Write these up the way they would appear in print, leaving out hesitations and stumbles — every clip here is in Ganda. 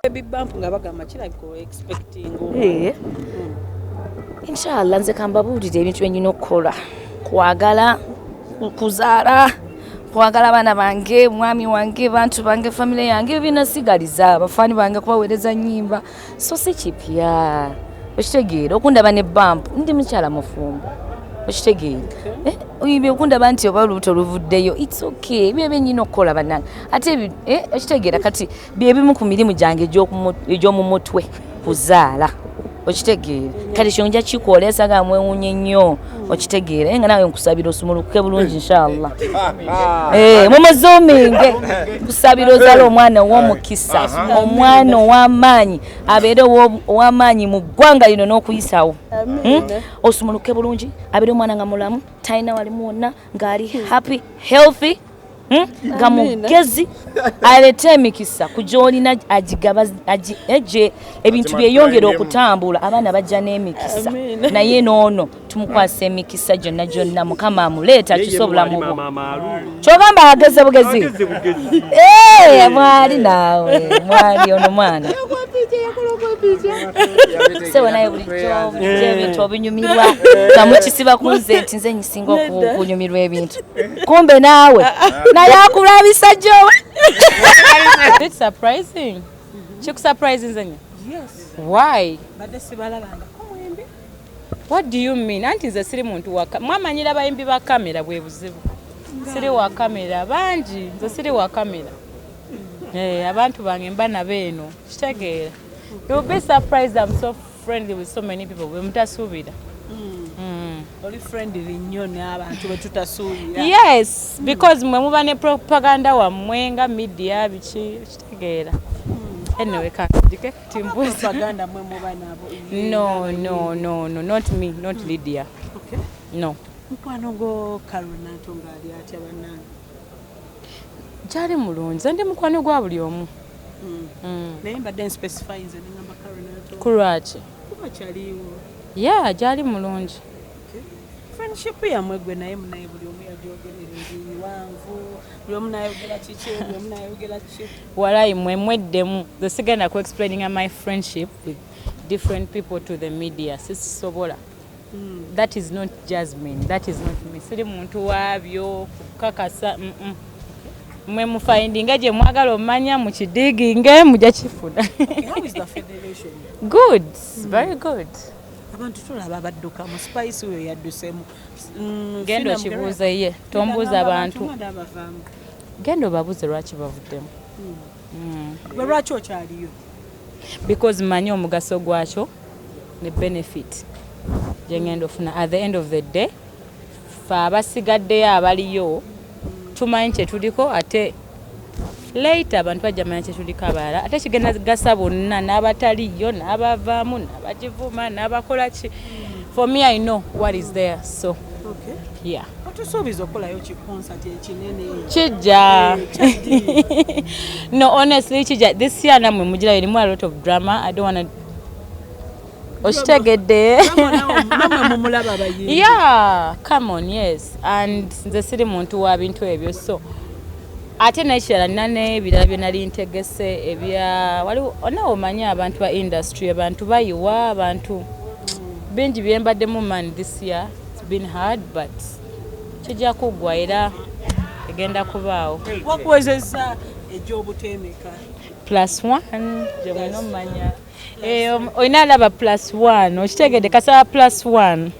Baby bump nga bagamba kirabika expecting. Eh. Inshallah, nze kambabuulire ebintu byenyina okukola: kwagala kuzaala, kwagala abaana bange, mwami wange, bantu bange, famire yange, ebyo byinasigaliza abafaani bange, kubaweereza nyimba, so si kipya. Okitegeera? Okundaba ne bump, ndi mukyala mufumbo, okitegeera? Eh, ebyo okundaba nti oba olubuto luvuddeyo, it's okay. Ebyo byenyina okukola, bannange. Ate okitegeera? Kati byebimu ku mirimu gyange egy'omu mutwe, kuzaala, okitegeera? Kati kyo nja kikola, esaga mwewunye nnyo, okitegeera? Naye nga nawe nkusabira osumulukuke bulungi, inshallah. Eh, mumuzuminge, nkusabira ozaala omwana ow'omukisa, omwana ow'amaanyi, abeere ow'amaanyi mu ggwanga lino n'okuyisawo. Osumuluke bulungi, abeere omwana nga mulamu, talina walimu wonna, ng'ali happy, healthy, Nga mugezi, alete emikisa ku gy'olina, agigaba eje ebintu byeyongere okutambula, abaana bajja n'emikisa. Naye n'ono tumukwasa emikisa gyonna gyonna, Mukama amuleeta akyuse obulamu bwo. Kyogamba ageze bugezi. Eh, mwali naawe mwali ono mwana sebo, naye bulijjo bulijjo ebintu obinyumirwa nga mukisiba ku nze nti nze nyisinga okunyumirwa ebintu, kumbe naawe naye akulabisa gyowe. Is it surprising? Kikusurprise nnyo? Yes. Why? Badde sibalabangako mwembi. What do you mean? Anti nze siri muntu wa mwamanyira abayimbi ba kamera, bwe buzibu. Siri wa kamera bangi, nze siri wa kamera. Eh, abantu bange mba nabo eno. Kitegeera. You will be surprised, I'm so friendly with so many people. Bwe mutasuubira. Oli friendly nnyo n'abantu bwe tutasuubira. Yes, because mwe muba ne propaganda wammwe nga media biki, kitegeera. Anyway, kanjike timbuuza. Propaganda mwe muba nabo? No, not me, not Lydia. Okay. No. Mukwano gwo Carol Nantongo ali atya, bannange? Gyali mulungi, nze ndi mukwano gwa buli omu. Naye mbadde nspecify nze nengamba Carol Nantongo. Ku lwaki? Kuba kyaliwo. Yeah, gyali mulungi. Friendship yammwe gwe naye munaye, buli omu yagyogerera ebiwanvu, buli omu nayogera kiki, buli omu nayogera kiki. Walayi mwe mweddemu, nze sigenda ku explaininga my friendship with different people to the media, sisisobola. That is not Jasmine, that is not me. Siri muntu waabyo kukakasa. Mwe mufindinga gye mwagala omanya, mukidiginge, mujja kifuna. Okay, how is the federation? Good, very good. Abantu tulaba baddukamu, Spice oyo yaddusemu. Genda Fina. okibuuze ye, tombuuza abantu. Muganda abavaamu. Genda obabuuze lwaki bavuddemu. Gwe lwaki okyaliyo? Because manyi omugaso gwakyo ne benefit gyengenda ofuna at the end of the day. Fe abasigaddeyo abaliyo tumanyi kyetuliko, ate later abantu bajja manya kyetuliko abalala, ate kigenda gasa bonna, n'abataliyo, n'abavaamu, n'abagivuma, n'abakola ki. For me, I know what is there, so Okay. yeah. Otusuubiza okukolayo ki concert ekinene? Kijja. Kyaddi? No, honestly, kijja this year. Namwe mugira erimu a lot of drama, I don't wanna, okitegedde? Namwe mumulaba abayimbi. Yeah, come on, yes, and nze siri muntu wa bintu ebyo, so ate nekirala nina n'ebirala bye nali ntegese ebya waliwo nawe omanyi abantu ba industry, abantu bayiwa abantu bingi bye mbaddemu. Man, this year it's been hard, but kijja kuggwa era egenda kubaawo. Wakuwezezza egy'obuteemeka? Plus one gye mwena omumanya. Eh, olina alaba plus one, okitegedde? Kasaba plus one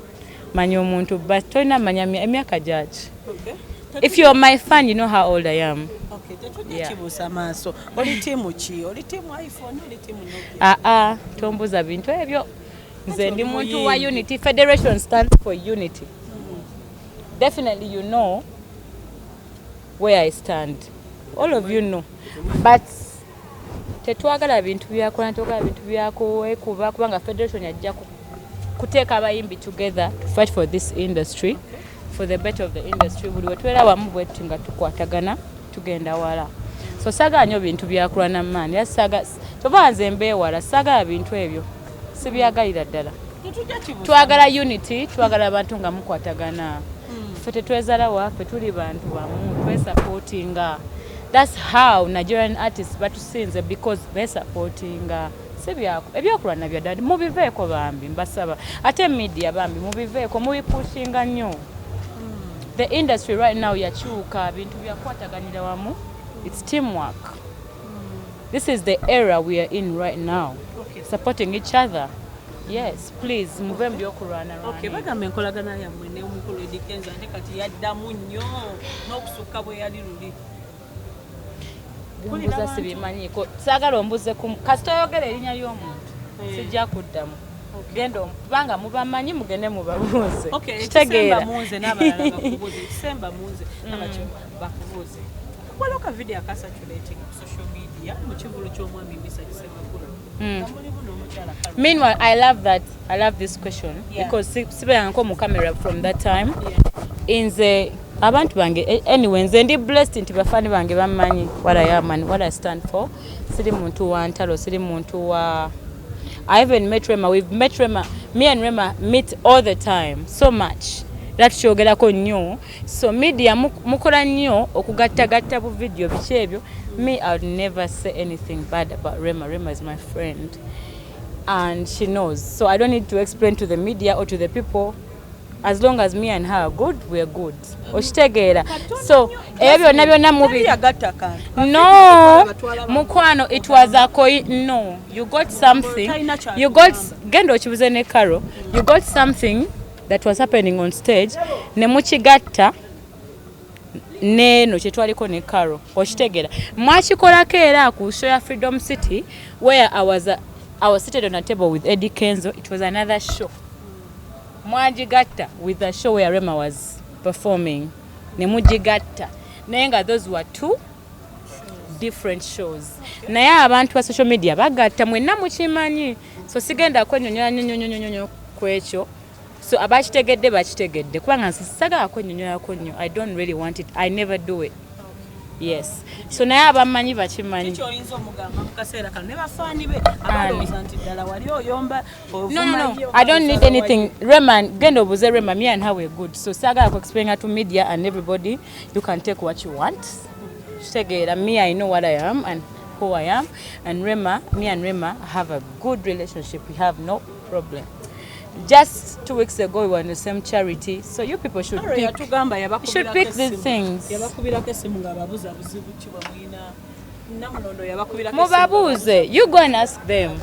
manya omuntu, but tolina manya emyaka gyaki. Okay. If you're my fan, you know how old I am. Okay, tetujja Yeah. kibuusa maaso. Oli team ki? Oli team iPhone, oli team Nokia? Aa, tombuuza bintu ebyo. Nze ndi muntu wa unity. Federation stands for unity. Definitely you know where I stand, all of you know, but tetwagala bintu byakola, tetwagala bintu byakuwekuba, kubanga federation yajja kuteeka abayimbi together to fight for this industry, for the better of the industry. Buli wetubeera wamu bwetuti nga tukwatagana, tugenda wala. So saagala nnyo bintu byakulwana maani, era saaga kyova nze mbeewala, saagala bintu ebyo, sibyagalira ddala. Tetujja kibuusa. Twagala unity, twagala abantu nga mukwatagana. Ffe tetwezalawa, ffe tuli bantu bamu, twesupportinga. That's how Nigerian artists batusinze, because besupportinga. Si ebyokulwana bya ddala, mubiveeko bambi, mbasaba. Ate media, bambi mubiveeko, mubipushinga nnyo. The industry right now yakyuka, bintu byakwataganira wamu. It's teamwork. This is the era we are in right now. Supporting each other. Yes, please, muve mu byokulwana. Okay, bagamba enkolagana yammwe ne omukulu Eddy Kenzo ate kati yaddamu nnyo n'okusukka bwe yali luli. Mbuza sibimanyiiko, saagala ombuze ku kasita oyogera erinnya ly'omuntu. Sijja kuddamu. Genda kubanga mubamanyi, mugende mubabuuze. Okay, Kitegeera. ekisemba munze n'abalala bakubuuze, ekisemba munze n'abakyo bakubuuze. Waliwo ka video akacirculating ku social media mu kivulu ky'omwami Mesach Semakula nga mulimu n'omukyala Carol. Meanwhile, I love that. I love this question because sibeerangako mu camera from that time. Nze abantu bange, anyway, nze ndi blessed nti bafaani bange bamanyi what I am and what I stand for. Siri muntu wa ntalo, siri muntu wa. I even met Rema. We've met Rema. Me and Rema meet all the time, so much. Era tukyogerako nnyo. So media mukola nnyo okugattagatta bu video biki ebyo. Me, I would never say anything bad about Rema. Rema is my friend and she knows. So I don't need to explain to the media or to the people. As long as me and her are good, we're good. Okitegeera? So ebyo byonna byonna mubi. Teri yagatta kantu. No, mukwano, it was a koi. No, you got something. Talina kyatugamba. You got, genda okibuze ne Caro. You got something that was happening on stage ne mukigatta neeno kyetwaliko ne Caro. Okitegeera? Mwakikolako era ku show ya Freedom City where I was seated on a table with Eddie Kenzo. It was another show. Mwagigatta with the show where Rema was performing ne mugigatta, naye nga those were two different shows. Naye abantu ba social media bagatta, mwenna mukimanyi, so sigenda kwenyonyola nnyo ku ekyo. So abakitegedde bakitegedde, kubanga nsi sagala kwenyonyolako nnyo. I don't really want it. I never do it. Yes, so naye abamanyi bakimanyi. Kikyoyinza omugamba mu kaseera kano ne bafaani be abalowooza nti ddala wali oyomba? No, I don't need anything. Rema, genda obuze Rema. Me and her we're good, so sagala ku explain to media and everybody. You can take what you want. Kitegeera? Me, I know what I am and who I am, and Rema, me and Rema have a good relationship. We have no problem. Just 2 weeks ago we were in the same charity, so you people should pick. Yatugamba Should pick these things. Yabakubirako essimu ng'ababuuza buzibu ki bwe mulina. Namulondo yabakubirako. Mubabuuze. You go and ask them.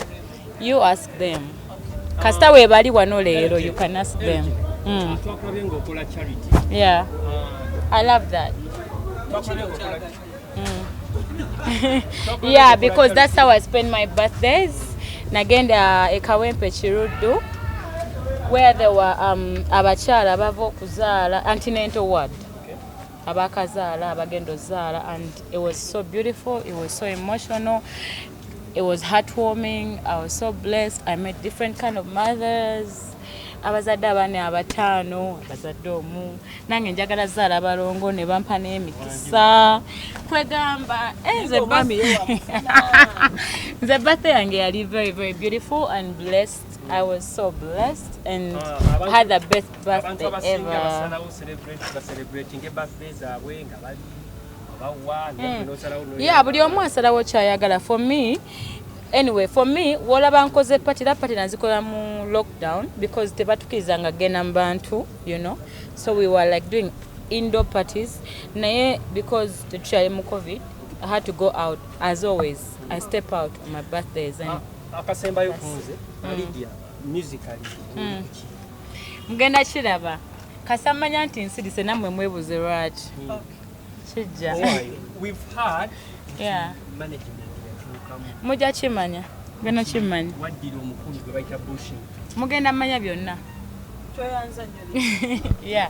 You ask them. Kasita weebali wano leero, you can ask them. Twakulabye ng'okola charity. Yeah, I love that. Twakulabye ng'okola. Yeah, because that's how I spend my birthdays. Nagenda e Kawempe Kiruddu where there were abakyala abava okuzaala, antenatal ward, abakazaala, abagenda ozaala, and it was so beautiful. It was so emotional. It was heartwarming. I was so blessed. I met different kind of mothers, abazadde abaana abataano, abazadde omu. Nange njagala zaala abalongo ne bampa n'emikisa. Kwegamba eh, Omwami ye nze birthday yange yali very, very beautiful and blessed. I was so blessed and Ah, had the best abantu birthday abasinga ever. basalawo celebrate, bacelebrating birthday zaabwe nga bali bawa nosalawo. Yeah, buli omu asalawo kyayagala. For me, anyway, for me, wolaba nkoze party, era party nazikola mu lockdown because tebatukirizanga genda mu bantu. So we were like doing indoor parties, naye because tetukyali mu COVID, I had to go out. As always, I step out on my birthdays and Akasembayo ku nze, Lydia, musically oli kuki? Mugenda kiraba kasamanya nti nsirise, nammwe mwebuze lwaki kijja. Why? We've heard nti management yakyukamu. Mujja kimanya, genda kimanya. Waddira omukulu gwe bayita Bushing. Mugenda manya byonna. Tweyanza nnyo. Yeah.